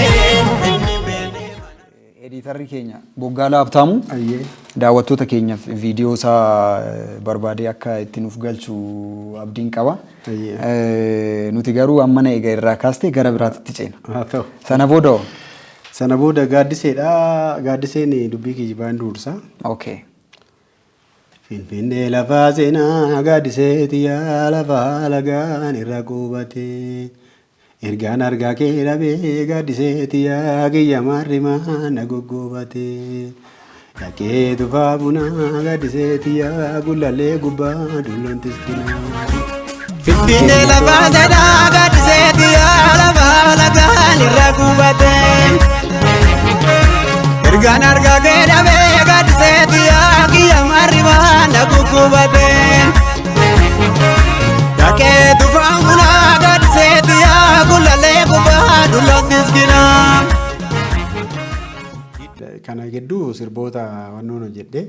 inni hin beekne. Editarri keenya Boggaalaa Habtaamuu Ayyee. Daawwattoota keenyaaf viidiyoo isaa barbaadee akka itti nuuf galchu abdiin qaba. Ayyee. Nuti garuu amma na eega irraa kaastee gara biraatitti ceena. Haa ta'u. Sana booda hoo? Sana booda gaaddiseedha. Gaaddiseen dubbii kijibaan dursa. Finfinnee lafaa seenaa gaaddiseeti yaa lafaa lagaan irra qubatee. Ergaan argaa kee dhabee gaaddiseeti yaa kiyya maarrimaa na goggobatee. Dhaqee tufaa bunaa gaaddiseeti yaa gullallee gubbaa dulloon tiskinaa. Finfinnee lafaa seenaa gaaddiseeti yaa lafaa lagaan irra qubatee. Ergaan argaa kee dhabee gaaddiseeti yaa kiyya maarrimaa na guggubatee. Dhaqee tufaa bunaa gaaddiseeti yaa gullallee gubbaa dulloon tiskinaa. Kana gidduu sirboota wannoon hojjedhe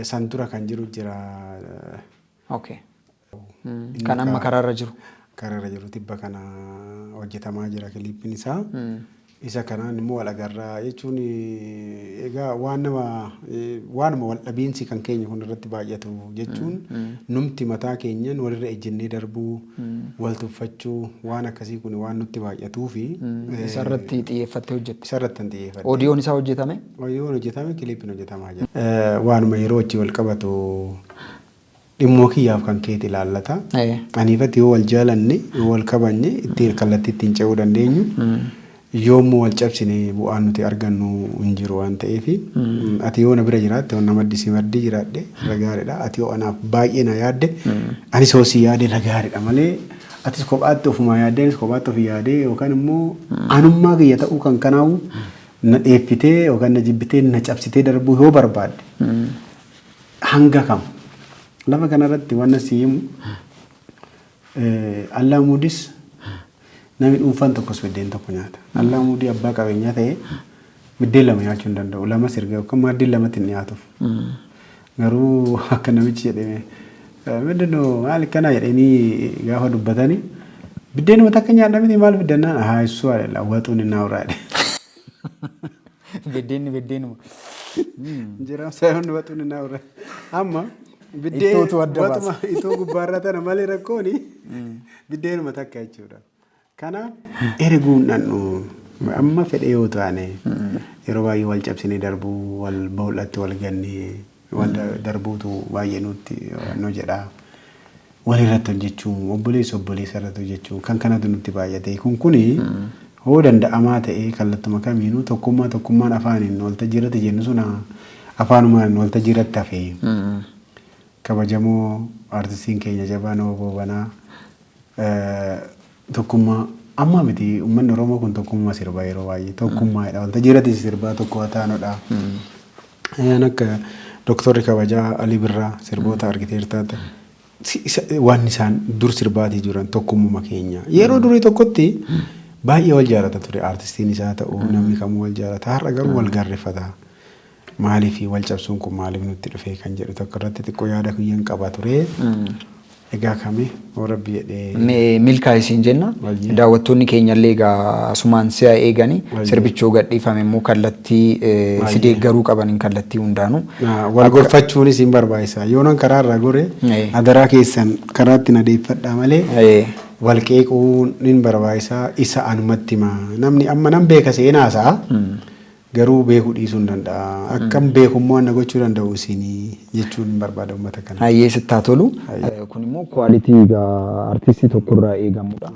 san dura kan jiru jira. Okay. Kan amma karaarra jiru. Karaarra jiru tibba kana hojjetamaa jira kiliippiin isaa. Isa kanaan immoo wal agarraa jechuun egaa waan nama waanuma wal dhabiinsi kan keenya kun irratti baay'atu jechuun numti mataa keenyan walirra ejjennee darbuu, wal tuffachuu, waan akkasii kun waan nutti baay'atuu fi Isarratti xiyyeeffattee hojjette. Isarratti kan xiyyeeffadhe. Oodiyoon isaa hojjetame? Oodiyoon hojjetame, kiliippiin hojjetamaa jira. Waanuma yeroo wajjin wal qabatu dhimmoo kiyyaaf kan keeti ilaallata. Aniifatti yoo wal jaalanne, yoo wal kabajne, ittiin kallattii ittiin ce'uu dandeenyu. Yoommoo wal cabsine bu'aan nuti argannu hin jiru waan ta'eef, ati yoo na bira jiraatte, yoo na maddi si maddii jiraadhe irra gaariidha. Ati yoo anaaf baay'ee na yaadde, anis yoo si yaade irra gaariidha malee, atis kophaatti ofumaa yaaddee, anis kophaatti ofii yaadee, yookaan immoo anummaa kiyya ta'uu kan kanaawu na dheeffitee yookaan na jibbitee na cabsitee darbuu yoo barbaadde hanga kam lafa kanarratti waan si himu, Allaamuudis namni dhuunfaan tokkos biddeen tokko nyaata. Allaamuudii abbaa qabeenyaa ta'ee biddeen lama nyaachuu hin danda'u. Lama sirga yookaan maaddiin lamatti hin dhiyaatuuf. Garuu akka namichi jedhame ምንድነው maal kana jedhanii gaafa dubbatanii, biddeenuma takka nyaadha miti, maal fiddannaan, haa እሱ አይደለም ወጡን እናውራ jedhe. Biddeenni biddeenuma. Injeeraan ሳይሆን ወጡን እናውራ. Amma biddeen Ittootu adda baasa. Waxuma itoo gubbaarra tana malee rakkooni biddeenuma takka jechuudha. Kanaaf erguun dhandhu amma fedhe yoo taane yeroo baay'ee wal cabsinee darbuu, wal bool'atti wal gannee wal darbuutu baay'ee nutti nu jedha. Walirratti hojjechuu, obboleessa obboleessa irratti hojjechuu kan kanatu nutti baay'ate. Kun kuni hoo danda'amaa ta'ee kallattuma kamiinuu tokkummaa tokkummaan afaaniin waltajjii irratti jennu sun afaanumaan waltajjii irratti hafee. Kabajamoo artistiin keenya jabaan Obbo Goobanaa tokkummaa amma miti, uummanni Oromoo kun tokkummaa sirbaa, yeroo baay'ee tokkummaadha. Waltajjii irratti sirbaa tokko haa taanudha. Ayaan akka Doktorri kabajaa Alii Birraa sirboota argiteertaa waan isaan dur sirbaatii jiran tokkummuma keenya. Yeroo durii tokkotti baay'ee wal jaalata ture, artistiin isaa ta'u namni kamuu wal jaalata. Har'a garuu wal gaarreeffata. Maaliif wal cabsuun kun maaliif nutti dhufe kan jedhu tokko irratti xiqqoo yaada kiyyaan qaba ture. Egaa kami hoo Rabbi jedhee. Mee milkaa isiin jenna. Baay'ee. Daawwattoonni keenyallee egaa asumaan si'a eegani Baay'ee. sirbichoo gadhiifame immoo kallattii si Baay'ee. deeggaruu qabaniin kallattii hundaanuu. Wal gorfachuunis hin barbaachisa. Yoonan karaa irraa gore adaraa keessan karaatti na deeffadhaa malee wal qeequun hin barbaachisa. Isa anumatti hima. Namni amma nan beeka seenaa isaa, garuu beekuu dhiisuu hin danda'a. Akkam beekummoo na gochuu danda'u isinii jechuun hin barbaada uummata kana. Hayyee, sittaa tolu. Hayyee. Kun immoo quality egaa artistii tokkorraa eegamudha.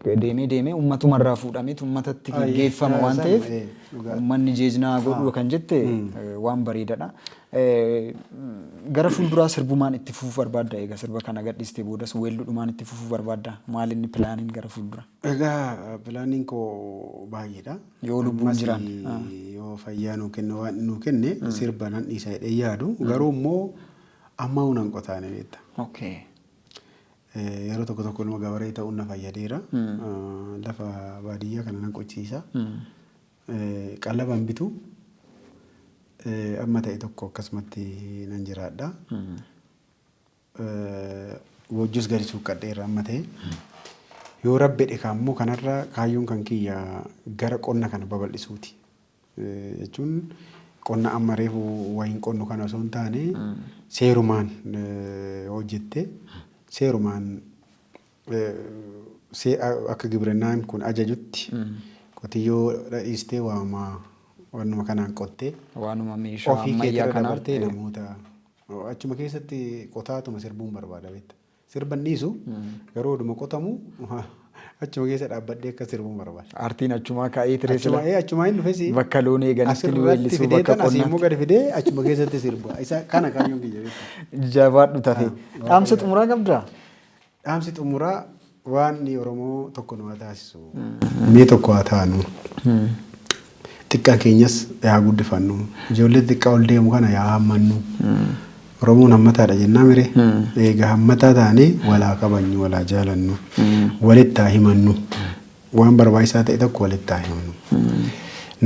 Deemee deemee ummatumarraa fuudhameetu ummatatti Ayyee, geeffama waan sana, ta'eef dhugaa. uummanni jeejnaa godhu kan jette waan bareedaadha. Gara fuulduraa sirbumaan itti fufuu barbaadda egaa sirba kana gadhiistee boodas weelluudhumaan itti fufuu barbaadda maal inni planiin gara fuulduraa? Egaa planiin koo baay'eedha. Yoo lubbuun Ammas jiraan. Yoo fayyaa nuu kenne waan nuu kenne sirba nan dhiisa jedhee yaadu garuu immoo amma hunan qotaane beekta. Okay. Yeroo tokko tokko ilma gabaree ta'uun na fayyadeera. Lafa baadiyyaa kana nan qochiisa. Qallaban bitu. Amma ta'e tokko akkasumatti nan jiraadha. Wajjus gadi suuqqadheera amma ta'e. Yoo rabbi jedhe kaammoo kanarra kaayyoon kan kiyya gara qonna kana babal'isuuti. Jechuun qonna amma reefu wayiin qonnu kana osoo hin taane seerumaan hojjette seerumaan akka gibirinnaan kun ajajutti qotiyyoo dhiistee waama wannuma kanaan qottee Waanuma meeshaa ofii ammayyaa keetirra kanaan. dabartee namoota achuma keessatti qotaatuma sirbuun barbaada beekta. Sirban dhiisu garuu oduma qotamu achuma keessa dhaabbadhee akka sirbuun barbaada. Aartiin achumaa ka'ee ture Achuma sila. achuma hin dhufes Bakka loon eeganitti asirratti weellisuu fidee bakka tan asii immoo qonnaatti. gadi fidee achuma keessatti sirba. Isa kana kaayyoon kiyya beekta. Jabaadhu tafe. Dhaamsa xumuraa qabdaa? Dhaamsi xumuraa waan Oromoo tokko nu haa taasisu. Mee tokko haa taanu. Xiqqaa keenyas yaa guddifannu. Ijoollee xiqqaa ol deemu kana yaa hammannu. Oromoon hammataadha jennaa mire. Egaa hammataa taanee walaa kabajnu, walaa jaalannu, walitti haa himannu. Waan barbaachisaa ta'e tokko walitti haa himannu.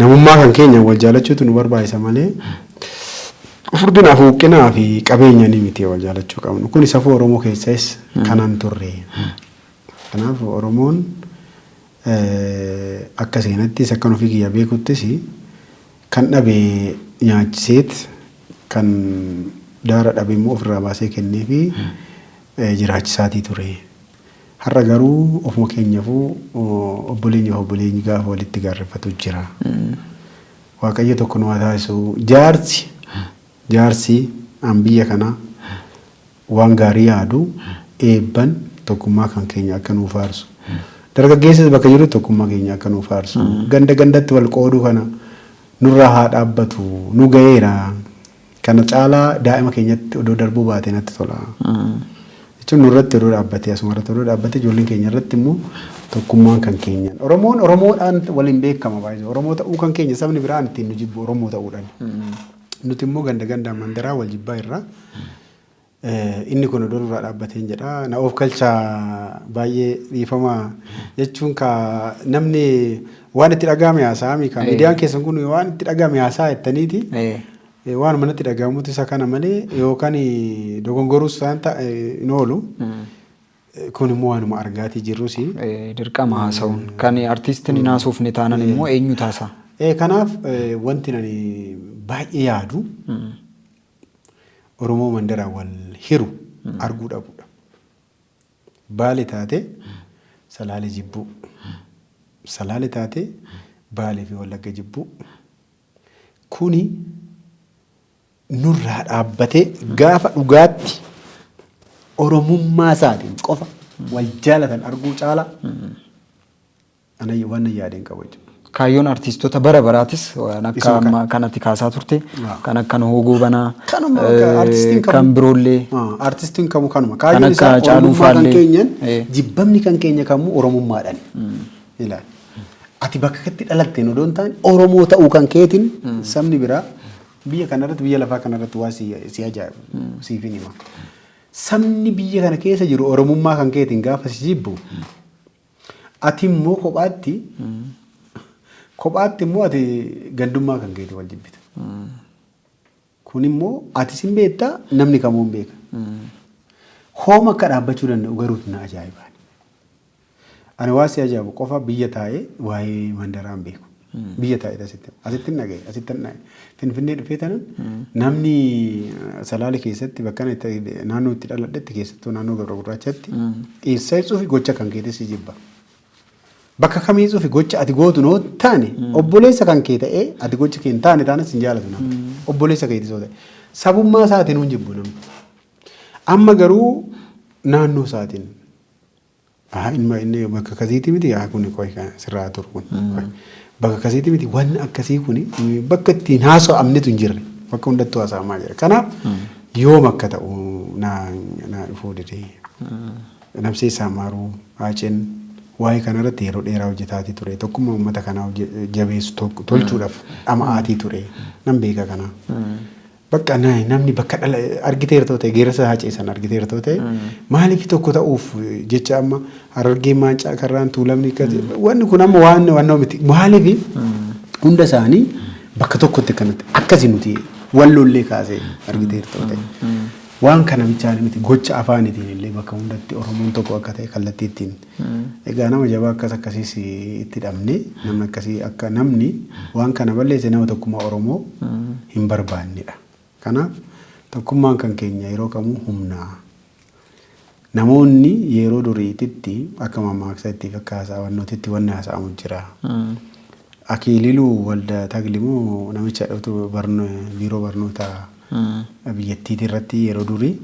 Namummaa kan keenya wal jaalachuutu nu barbaachisa malee furdinaaf huqqinaa fi qabeenya ni miti wal jaalachuu qabnu. Kun safuu Oromoo keessas kanan turre. Kanaaf Oromoon akka seenattis akka ofii kiyya beekuttis kan dhabe nyaachiseet kan daara dhabe immoo ofirraa baasee kennee fi jiraachisaatii ture. Har'a garuu ofuma keenyafuu obboleenyaaf obboleenyi gaafa walitti gaarreeffatu jira. Waaqayyo tokko nu haa taasisu. Jaarsi an biyya kanaa waan gaarii yaadu eebban tokkummaa kan keenya akka nuu faarsu. Dargaggeessas bakka jiru tokkummaa keenya akka nuu faarsu. Ganda gandatti wal qooduu kana nurraa haa dhaabbatu. Nu ga'eera. Kana caalaa daa'ima keenyatti odoo darbuu baate natti tola. Jechuun nurratti odoo dhaabbatee asuma irratti odoo dhaabbatee ijoolleen keenya irratti immoo tokkummaan kan keenyan. Oromoon Oromoodhaan waliin beekama baay'ee. Oromoo ta'uu kan keenya sabni biraan ittiin nu jibbu Oromoo ta'uudhaan. Nuti immoo ganda gandaan mandaraa wal jibbaa irraa. Inni kun odoo nurraa dhaabbateen jedha. Na of galchaa baay'ee dhiifama jechuun ka namni waan itti dhagahame haasa'ami ka miidiyaan keessan kun waan itti dhagahame haasa'a jettaniiti. Waan manatti dhagahamutu isa kana malee yookaan dogongoruus isaan hin oolu. Kun immoo waanuma argaatii jirrus. Dirqama haasa'uun kan artiistiin hin haasofne taanan immoo eenyu taasa? Kanaaf wanti ani baay'ee yaadu Oromoo mandaraan wal hiru arguu dhabuudha. Baale taate Salaale jibbuu. Salaale taate Baalee fi Wallagga jibbuu. Kuni nurraa dhaabbatee gaafa dhugaatti Oromummaa isaatiin qofa wal jaalatan arguu caalaa ana waan nan yaadeen qabu jechuudha. Kaayyoon artiistota bara baraatis waan akka Isuma kana. amma kanatti kaasaa turte Waa. kan akka Nuhoo Goobanaa Kanuma akka artistiin kamuu. kan biroollee Artistiin kamuu kanuma. Kan Kaayyoon akka isaa Haacaaluu Oromummaa kan faallee. keenyan Eh. jibbamni kan keenya kamuu Oromummaadhaan. Ilaali. Ati bakka katti dhalatteen odoo hin taane Oromoo ta'uu kan keetiin sabni biraa biyya kanarratti biyya lafaa kanarratti waa si ajaa'ibu siif hin hima. Sabni biyya kana keessa jiru Oromummaa kan keetiin gaafa si jibbu ati immoo kophaatti immoo ati gandummaa kan keetiin wal jibbita. Kun immoo ati sin beektaa namni kamuu hin beeka. Hooma akka dhaabbachuu danda'u garuu na ajaa'ibaan. Ani waa si ajaa'ibu qofa biyya taa'ee waa'ee mandaraa hin beeku. Biyya taa'ee asitti hin dhagaye asitti hin dhagaye. Finfinnee dhufee tanan namni Salaale keessatti bakka ani naannoo itti dhaladhetti keessattuu naannoo Gabra Gurraachatti eessa fi gocha kan keetis si jibba. Bakka kamii fi gocha ati gootu noo taane obboleessa kan kee ta'ee ati gocha kee hin taane taanas hin jaalatu namni. Obboleessa keetis yoo ta'e. Sabummaa isaatiin hin jibbu namni. Amma garuu naannoo isaatiin Ilma inni bakka akkasiiti miti haa kun qoy kan sirraa turu kun. Bakka akkasiiti miti wanni akkasii kun bakka ittiin haasa'amnetu hin jirre bakka hundattuu haasa'amaa jira. Kanaaf yoom akka ta'u naa dhufuu didee. Namsee Saamaaruu Haaceen waa'ee kanarratti yeroo dheeraa hojjetaatii ture. Tokkummaa uummata kanaa jabeessu tolchuudhaaf dhama'aatii ture. Nan beeka kana. Bakka namni bakka dhala argiteertoo ta'e geerarsa Haacee sana argiteertoo ta'e maaliif tokko ta'uuf jecha amma Harargee Maancaa Karraan Tuulamni akkasi wanni kun amma waan wannoo miti maaliif hunda isaanii bakka tokkotti akkanatti akkasi nuti wallollee kaasee argiteertoo ta'e. Waan kana bichaan miti gocha afaanitiin illee bakka hundatti Oromoon tokko akka ta'e kallattii ittiin. Egaa nama jabaa akkas akkasiis itti dhabne namni akkasii akka namni waan kana balleesse nama tokkummaa Oromoo hin barbaannedha. Kanaaf tokkummaan kan keenya yeroo kamuu humna. Namoonni yeroo duriititti akka mammaaksaatti fi akka haasawannootitti wanni haasa'amu jira. Akiliiluu Walda Taglimoo namicha dhuftu biiroo barnoota biyyattiiti irratti yeroo durii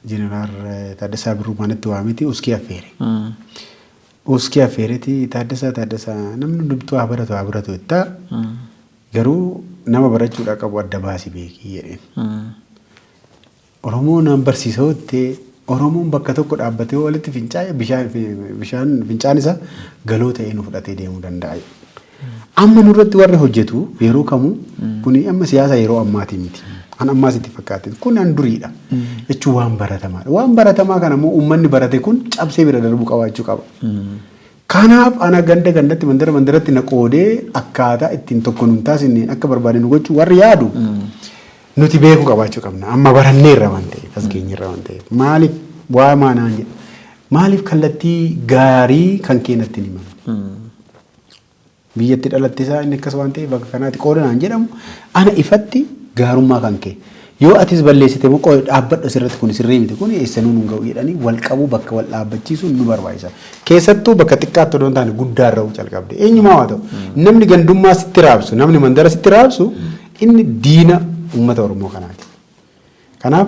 Jeneraal Taaddasaa Birruu manatti waamiti uskii affeere. Uskii affeereti Taaddasaa Taaddasaa namni hundumtuu haa baratu haa baratu jettaa garuu nama barachuudhaa qabu adda baasi beekii jedheen. Oromoo naan barsiisa jettee Oromoon bakka tokko dhaabbatee walitti fincaa'e bishaan fincaan isaa galoo ta'ee nu fudhatee deemuu danda'a. Amma nurratti warri hojjetu yeroo kamuu kuni amma siyaasa yeroo ammaatii miti. An ammaas itti fakkaate kun an duriidha. Jechuun waan baratamaadha. Waan baratamaa kana immoo uummanni barate kun cabsee bira darbuu qabaachuu qaba. Kanaaf ana ganda gandatti mandara mandaratti na qoodee akkaataa ittiin tokko nun taasisneen akka barbaade nu gochuu warri yaadu nuti beekuu qabaachuu qabna. Amma baranneerra waan ta'eef as geenyerra waan ta'eef maaliif waa maanaan jedha. Maaliif kallattii gaarii kan keenyatti hin himamu. Biyyatti dhalatte isaa inni akkas waan ta'eef bakka kanaatti qooda naan jedhamu ana ifatti gaarummaa kan kee. Yoo atis balleessite immoo qooda dhaabbadhu asirratti kun sirrii miti kun eessanuu nun ga'u jedhanii wal qabuu bakka wal dhaabbachiisuun nu barbaachisa. Keessattuu bakka xiqqaatti odoo hin taane guddaa irra calqabde. Eenyumaa haa ta'u namni gandummaa sitti raabsu namni mandara sitti raabsu inni diina uummata Oromoo kanaati. Kanaaf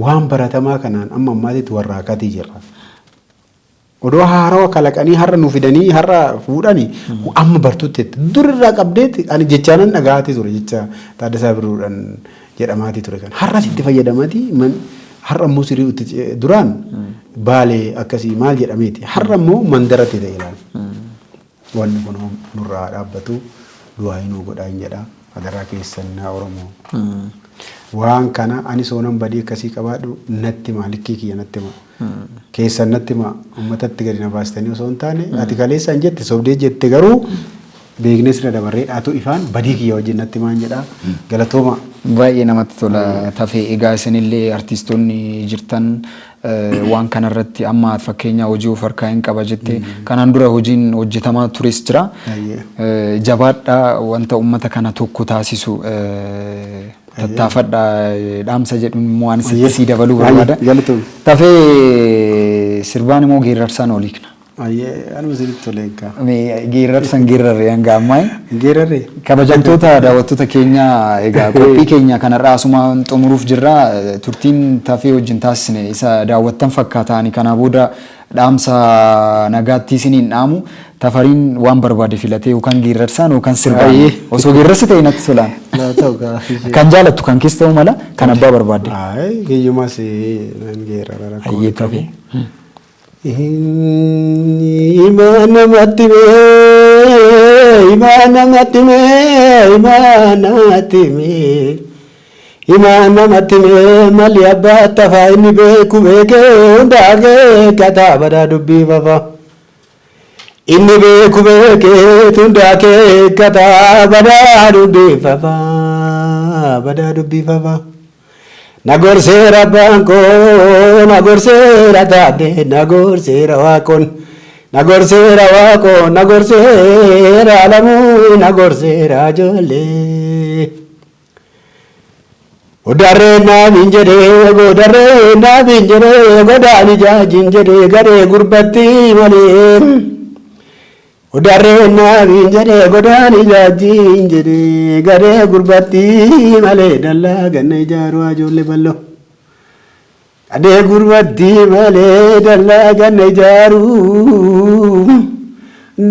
waan baratamaa kanaan amma ammaatitti warraaqatii jirra. Odoo haarawa kalaqanii har'a nu fidanii har'a fuudhanii amma bartuutti durirraa qabdeetti ani jechaanan dhaga'aatii ture jecha Taaddasaa Birruudhaan jedhamaatii ture kan har'as itti fayyadamaatii har'a immoo sirii itti duraan Baalee akkasii maal jedhameeti har'a immoo mandaratti ta'e ilaala. Wanni kun nurraa dhaabbatu du'aa nuu godhaa hin jedha adaraa keessan naa Oromoo. Waan kana ani soonan badii akkasii qabaadhu natti himaa likkii kiyya natti himaa. Keessan natti himaa uummatatti gadi na baastanii osoo hin taane ati kaleessaan jette sobdee jette garuu beeknee sirra dabarree dhaatu ifaan badii kiyya wajjin natti himaan jedha galatooma. Baay'ee namatti tola Tafee. Egaa isinillee artistoonni jirtan waan kanarratti amma fakkeenya hojii of harkaa hin qaba jette kanaan dura hojiin hojjetamaa tures jira. Jabaadhaa wanta uummata kana tokko taasisu tattaafadhaa dhaamsa jedhuun immoo waan sitti sii dabaluu barbaada. Tafee sirbaan immoo geerrarsaan oliikna. Ayyee anuma isinitti tole egaa. Geerrarsan geerrarre hanga ammaa. Geerrarre. Kabajamtoota daawwattoota keenya egaa qophii keenya kanarraa asumaan xumuruuf jirra. Turtiin Tafee wajjin taasisne isa daawwattan fakkaata. Ani kana booda dhaamsa nagaatti isiniin dhaamu. Tafariin waan barbaade filatee yookaan geerrarsaan yookaan sirbaan. Osoo geerrarsi ta'e natti tolaan. Kan jaalattu kan keessa ta'uu mala kan abbaa barbaadde. Ayi kiyyumas nan geerrara rakkoo. Ayyee Tafee. Himaa namatti mee, himaa namatti mee, himaa namatti mee. Himaa namatti mee malli abbaa tafaa inni beeku beekee hundaa keekkataa badaa dubbii fafa. Inni beeku beekee hundaa keekkataa badaa dubbii fafa, badaa dubbii fafa. Na gorseera abbaan koo, na gorseera taate, na gorseera waaqoon, na gorseera waaqoon, na gorseera alamuu, na gorseera ijoollee. Godarree naaf hin jedhee, godarree naaf hin jedhee, godaan ijaajin jedhee, gadhee gurbatti malee. Godarree naaf hin jedhee, godaan ijaajin jedhee, gadhee gurbatti malee, dallaa ganna ijaaru ijoollee bal'oo. Adee gurbatti malee dallaa ganna ijaaru.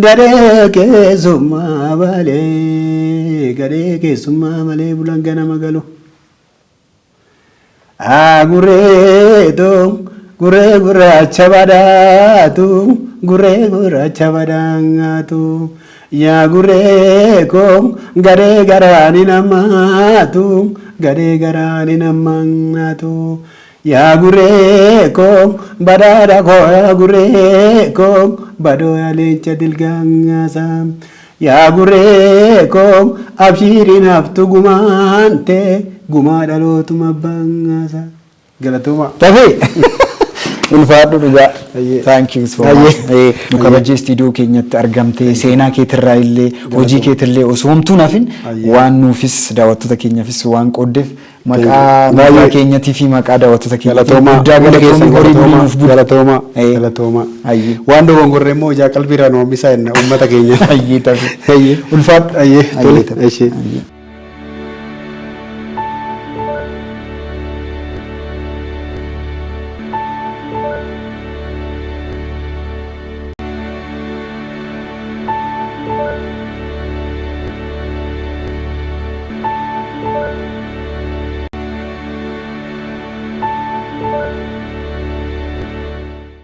Daree keessummaa malee garee keessummaa malee bulan ganama galu. Gureeto guree gurraacha badhaatu guree gurraacha badhaatu yaa guree koo garee garaani namaatu garee garaani namaatu yaa guree koo badhaadha koo yaa guree koo badoo yaa leenca dilgaangaasa yaa guree koo abshiiriin haftu gumaante gumaa dhalootuma bangaasa. Galatooma. Tafee! Ulfaadhu dhugaa. Ayyee. Thank you so Ayyee. much. Nu kabajee istiidiyoo keenyatti argamtee seenaa keetirraa illee hojii keetillee osoo homtuu nafin Ayyee. waan nuufis daawwattoota keenyaafis waan qooddeef maqaa Baay'ee. maqaa keenyatii fi maqaa daawwattoota keenyatiin Galatooma. guddaa Hundi galatoomi keessan horii galatooma. nuuf bulu. Galatooma. Ayyee. Galatooma. Ayyee. Waan dogongorre immoo ijaa qalbiirraa nu hambisaa jenna uummata keenya. Ayyee tafee. Ayyee. Ulfaadhu. Ayyee. Tole. Ayyee tafee. Ishee. Ayyee.